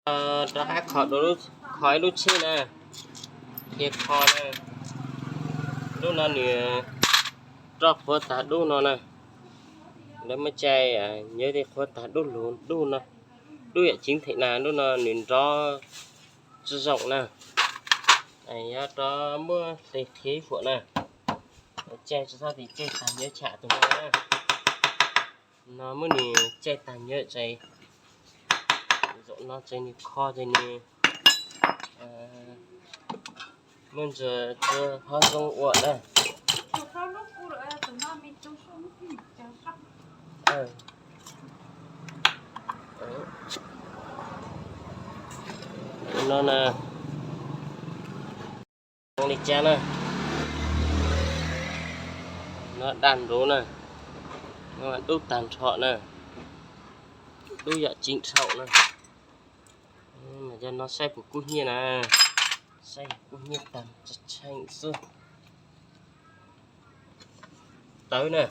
Rov qab kho, kho ib lub tsheb na, qhia kho na. Lub no nws roj qhuav tag dub no na. Lawv muaj caij nyob tej qhuav tag dub lug dub no, dub yam ceev them na, lub no nws nrov tsi zoo na. Yog rov muab hle qhia ib huam na. Caij tsi txhob tim caij tag nyob tsham tus no na. No muab nws caij tag nyob tsev, zaum no tsev nws kho ces nws muaj ntsis tsi hov zoo ua na. No na, zoo li cas na, no daj nruv na, dub tag nrho na, dub yam ceev dhau na. Cov no saib puas kub hnyiab na, saib kub hnyiab tag tseem xwb. Tawv na,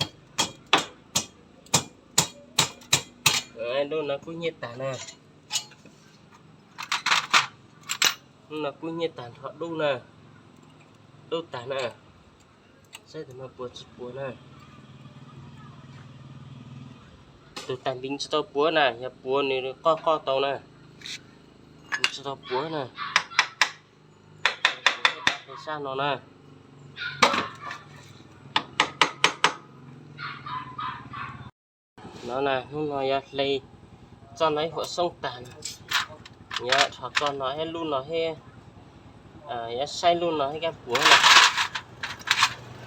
lub no kub hnyiab tag na, lub no kub hnyiab tag nrho dub na, dub tag na. Saib tus no puas tsis puas na. Tus tag npis tsis tau puav na, yog puav nws qoj qoj tau na. Nws tsis tau puav na. Sab no na. No na, hnub no yuav hle txoj no ib huam xoob tag na. Yuav rho txoj no thiab lub no thiab, yuav saib lub no thiab kab puav na.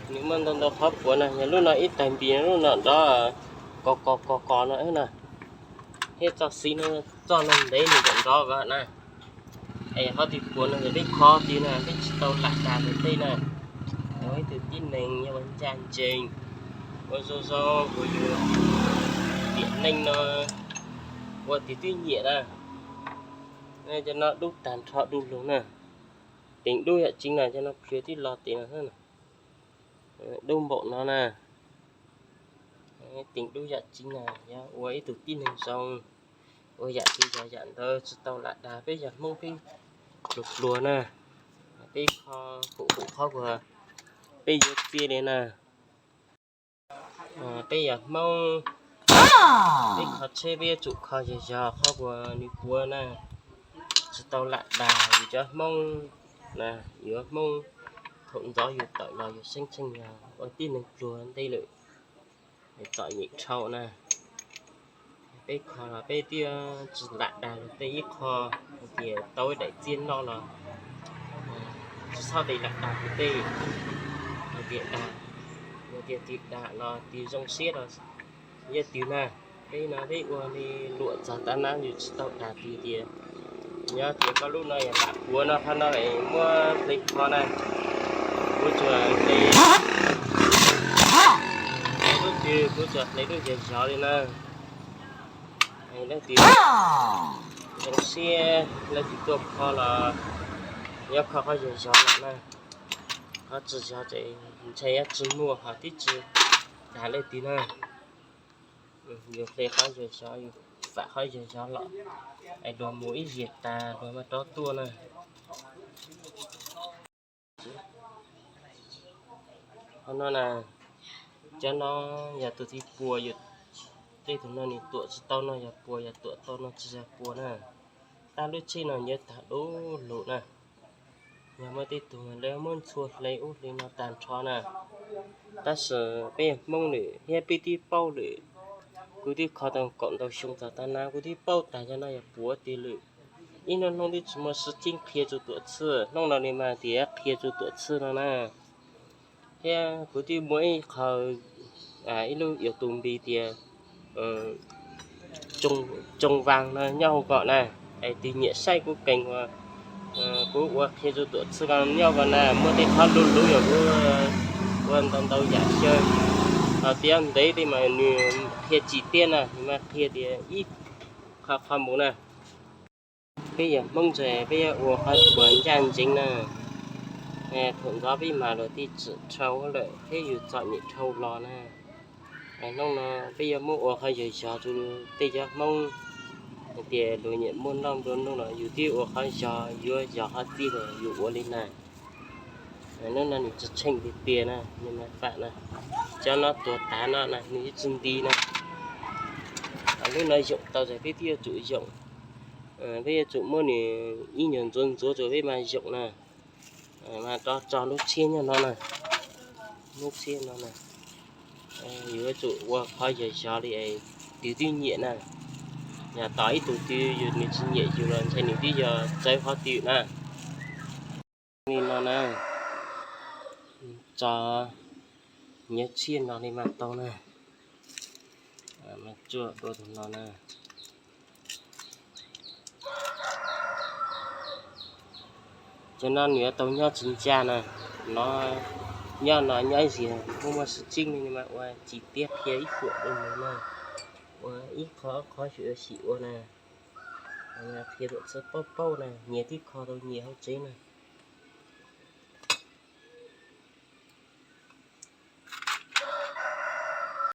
Nws muaj ntau ntau qhov puav na, yog lub no ib tag npis, lub no nrov kos kos kos kos no na. Thiab txoj xib no, txoj no ntev nws nrov nrov na. Es qhov twg puav no yog peb kho twg na, peb tsis tau lam dag tus tej na. Ib tug tib neeg yog ua ncaj ncees, ua zoo zoo, ua yus tiam neej no, ua tig twb nyiam na. Cov no dub tag nrho dub lug na. Teev dub yam tseeb na, cov no plhws tib lo tes no. Dub npaum no na. Teev dub yam tseeb na, yog ua ib tug tib neeg zoo, ua yam twg yog yam ntawd, tsis tau lam dag, peb yog Hmoob peb pluag pluag na. Peb kho kuv qhov uas peb yuav txiaj li na. Peb yog Hmoob, peb kho tsheb peb yuav tsum kho yog yog qhov uas nws puav na. Tsis tau lam dag, yus cov Hmoob na, yuav Hmoob thaum ntxov yus tawm los yus xeeb tseeb yog ua tib neeg pluag ntej lawm, txom nyem dhau na. Peb kho los peb twb tsis lam dag luag tej ib qho, hais tias tau ib daim txiaj noj los tsis txhob lam dag luag tej, hais tias dag, hais tias twg dag los twg zoo siab los yog twg na. Peb no peb ua li luam txog tav nab yus tsis tau dag twg tias, nyob tias koj lub no yog lam puav no qhov no es muab hle kho na. Kuv tsuas hle lub twg, kuv tsuas hle lub yog zov li na. Leej twg zoo siab leej twg tuaj kho los yuav kho qhov yog zov lawm na. Qhov tsis zov ces ntshe yuav tsis muaj, ho twb tsis dag leej twg na. Yus hle qhov yog zov, yus vam qhov yog zov los es luag mus ib zaug tas luag mam rov tuaj na. Qhov no na, cov no yog tus twg puas, tej tus no nws tuam tsis tau no yog puas, yog tuam tau no tsis yog puas na. Tab lub tsheb no nyob tag dub lug na. Yog muaj tej tug lawv muab ntxhua hle ub hle no tag nrho na. Tab sis peb yog Hmoob lawm thiab peb twb paub lawm. Kuv twb kho tau kaum ntau xyoo txog tav nab kuv twb paub tag cov no yog puav tiag lawm. Ib hnub hnub twb tsis muaj sib ceeb qhia rau tuam txhij, hnub no li mas tias qhia rau tuam txhij no na. Thiab kuv twb muaj ib qho, ib lub YouTube npe tias Tsoo Vaas no nyob hauv ko na. Es tus nyiam saib kuv kees uas kuv ua qhia rau tuam txhij ko nyob ko na, muaj tej qhov lub lub yog kuv ua ntau ntau yam xyaw, ho tias ntev tej mas nws qhia tsis tiag na, nws mas qhia tias ib qho qhov mus na. Peb yog Hmoob ntse peb yuav ua qhov uas ncaj ncees na. Thaum ntxov peb mas luag tej tsim dhau lawm thiab yus txom nyem dhau los na. Hnub no peb yuav muab ua qhov yog zov rau tej cov Hmoob Tias luag nyiam muaj noj nplua nuj los yus thiaj ua qhov zog, yuav zog qhov txij los yus ua li na. Hnub no nws tsis tsheej tiag tiag na, nws mas fam na, cov no tuag tas no na nws yeej tsis nti na. Lub no yoom tau ces peb thiaj yuav tsum yoom, peb yuav tsum muab nws ib nyuag ntxuav ntxuav rau peb mas yoom na. Mas rov tso lub tshiab nyob no na, lub tshiab no na, yuav tsum ua qhov zog zog li es twg twb nyiam na. Yog tos ib tug twg yus nws tsis nyiam yus los ntshe nws twb yog txawv qhov twg na. Li no na, tso nyob tshiab no li mas tau na. Mas tsuam dua tus no na. Cov no nws yuav tau nyob tsis ntsa na. No, nyob no nyob ib ntsis kuj muaj sib tsib li mas ua tsis tiab, qhia ib puas rau nws na. Ua ib qho qhov xyuam xim ua na. Qhia rau txhua paub paub na, nyias twb kho tau nyias hauv tsev na.